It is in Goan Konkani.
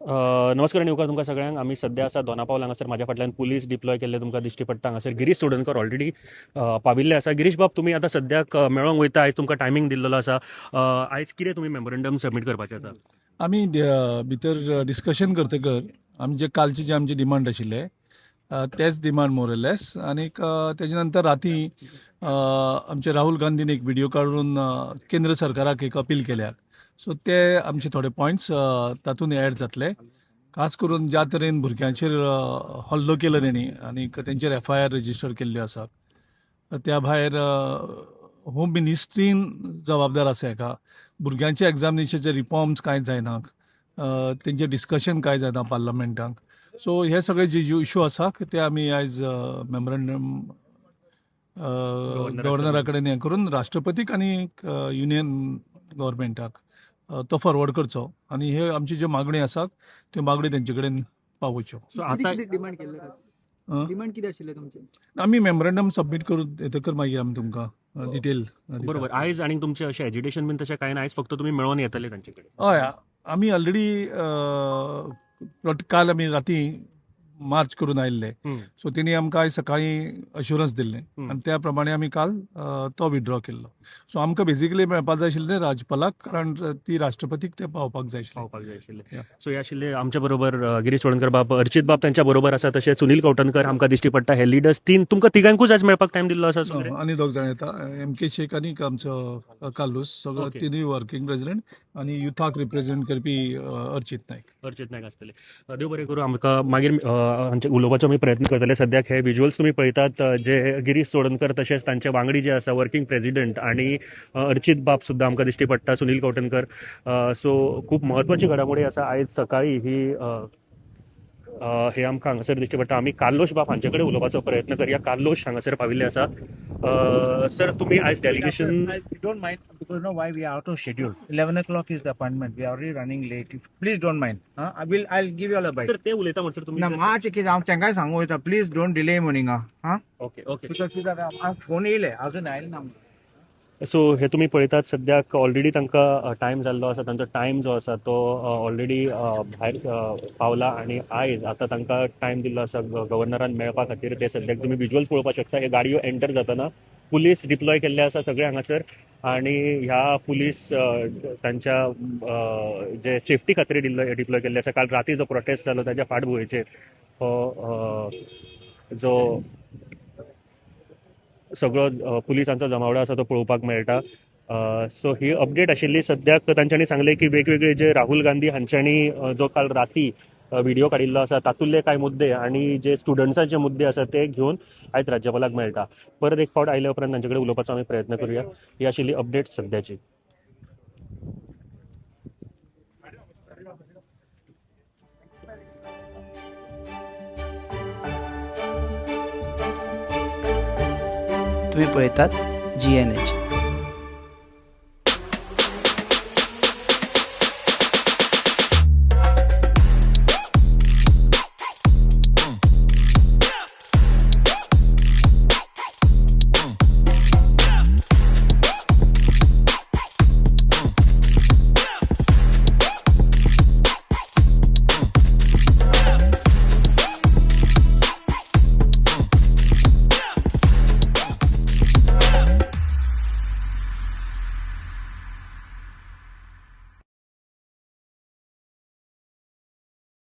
नमस्कार आनी उपकार तुमकां सगळ्यांक. आमी सद्या आसा दोनापावल. हांगासर म्हाज्या फाटल्यान पुलीस डिप्लॉय केल्ले तुमकां दिश्टी पडटा. हांगासर गिरीश चोडणकर ऑलरेडी पाविल्ले आसा. गिरीश बाब, तुमी आतां सद्याक मेळोंक वयता. आयज तुमकां टायमींग दिल्लो आसा. आयज कितें तुमी मेमोरंडम सबमीट करपाचें आसा? आमी भितर डिस्कशन करतकर आमचे कालचे जे आमचे डिमांड आशिल्ले तेच डिमांड मोर लेस, आनीक तेजे नंतर राती आमचे राहुल गांधीन एक व्हिडिओ काडून केंद्र सरकाराक एक अपील केल्या. सो ते आमचे थोडे पॉयंट्स तातूंत एड जातले. खास करून ज्या तरेन भुरग्यांचेर हल्लो केलो तेणी आनीक तेंचेर एफआयआर रजिस्टर केल्ल्यो आसा, त्या भायर होम मिनिस्ट्रीन जबाबदार आसा हेका. भुरग्यांचे एग्जामिनेशनाचे रिफॉर्म्स कांय जायना, तेंचें डिस्कशन कांय जायना पार्लमेंटाक. सो हे सगळे जे इशू आसा ते आमी आयज मेमोरंडम गव्हर्नरा कडेन हें करून राष्ट्रपतीक आनी युनियन गव्हर्मेंटाक तो फॉरवर्ड करचो आनी हे आमची ज्यो मागण्यो आसात त्यो मागण्यो तेंचे कडेन पावोवच्यो. सो आतां डिमांड केल्ले, डिमांड कितें आशिल्लें तुमचें? आमी मेमोरंडम सबमीट करून येतकर मागीर आमी तुमकां डिटेल. बरोबर. आयज आनी तुमचें अशें एजिटेशन बीन तशें कांय ना? आयज फक्त तुमी मेळोन येतले तांचे कडेन? हय, आमी ऑलरेडी काल आमी राती मार्च करून आयिल्ले. सो तेणी आमकां आयज सकाळीं अश्युरन्स दिल्लें आनी त्या प्रमाणे आमी काल तो विथड्रॉ केल्लो. सो आमकां बेजिकली मेळपाक जाय आशिल्लें राज्यपालाक, कारण ती राष्ट्रपतीक ते पावपाक जाय आशिल्लें. पावपाक जाय आशिल्लें. सो हे आशिल्ले आमच्या बरोबर गिरीश चोडणकर बाब, अर्चित बाब त्यांच्या बरोबर आसा, तशें सुनील कवठणकर आमकां दिश्टी पडटा. हे लिडर्स तीन, तुमकां तिगांकूच आयज मेळपाक टायम दिल्लो आसा? आनी दोग जाण येता, एम के शेख आनी आमचो कार्लूस, सगळो तिनूय वर्किंग प्रेसिडेंट आनी युथाक रिप्रेझेंट करपी अर्चित नायक. अर्चित नायक आसतले. देव बरें करूं. आमकां मागीर आमचे उलोवपाचो आमी प्रयत्न करतले. सद्याक हे विज्युअल्स तुमी पळयतात जे गिरीश चोडणकर तशेंच तांचे वांगडी जे आसा वर्किंग प्रेसिडेंट आनी अर्चित बाब सुद्दां आमकां दिश्टी पडटा, सुनील कवठणकर. सो खूब म्हत्वाची घडामोडी आसा आयज सकाळी ही. हे आमकां हांगासर दिश्टी पडटा. आमी कार्लोश बाब हांचे कडेन उलोवपाचो प्रयत्न करया. कार्लोश हांगासर पाविल्ले आसा. सर, तुमी आयज delegation Don't mind, because know why we are out of schedule. 11 o'clock is the appointment. We are already running late. If, please don't mind. Huh? I'll give you all a bite. Sir, ते उलयता म्हणसर तुमी ना, मातशें कितें हांव तांकांय सांगू वयता, प्लीज don't delay म्हणून हिंगा. हां, ओके ओके. Because कित्याक फोन येयले अजून आयले ना. सो हे तुमी पळयतात सद्याक ऑलरेडी तांकां टायम जाल्लो आसा. तांचो टायम जो आसा तो ऑलरेडी भायर पावला आनी आयज आतां तांकां टायम दिल्लो आसा गव्हर्नरान मेळपा खातीर. ते सद्याक तुमी विज्युअल्स पळोवपाक शकता. हे गाडयो एंटर जातना पुलीस डिप्लॉय केल्ले आसा सगळे हांगासर आनी ह्या पुलीस तांच्या जे सेफ्टी खातीर डिप्लॉय केल्ले आसा. काल राती जो प्रोटेस्ट जालो ताच्या फाटभुंयेचेर हो जो सगळो पुलिसांचो जमावडो आसा तो पळोवपाक मेळटा. सो ही अपडेट आशिल्ली. सद्याक तांच्यांनी सांगलें की वेगवेगळे जे राहुल गांधी हांच्यांनी जो काल राती व्हिडिओ काडिल्लो आसा तातूंतले कांय मुद्दे आनी जे स्टुडंट्सांचे मुद्दे आसा ते घेवन आयज राज्यपालाक मेळटा. परत एक फावट आयल्या उपरांत तांचे कडेन उलोवपाचो आमी प्रयत्न करुया. ही आशिल्ली अपडेट सद्याची. तुम्ही पळयतात GNH.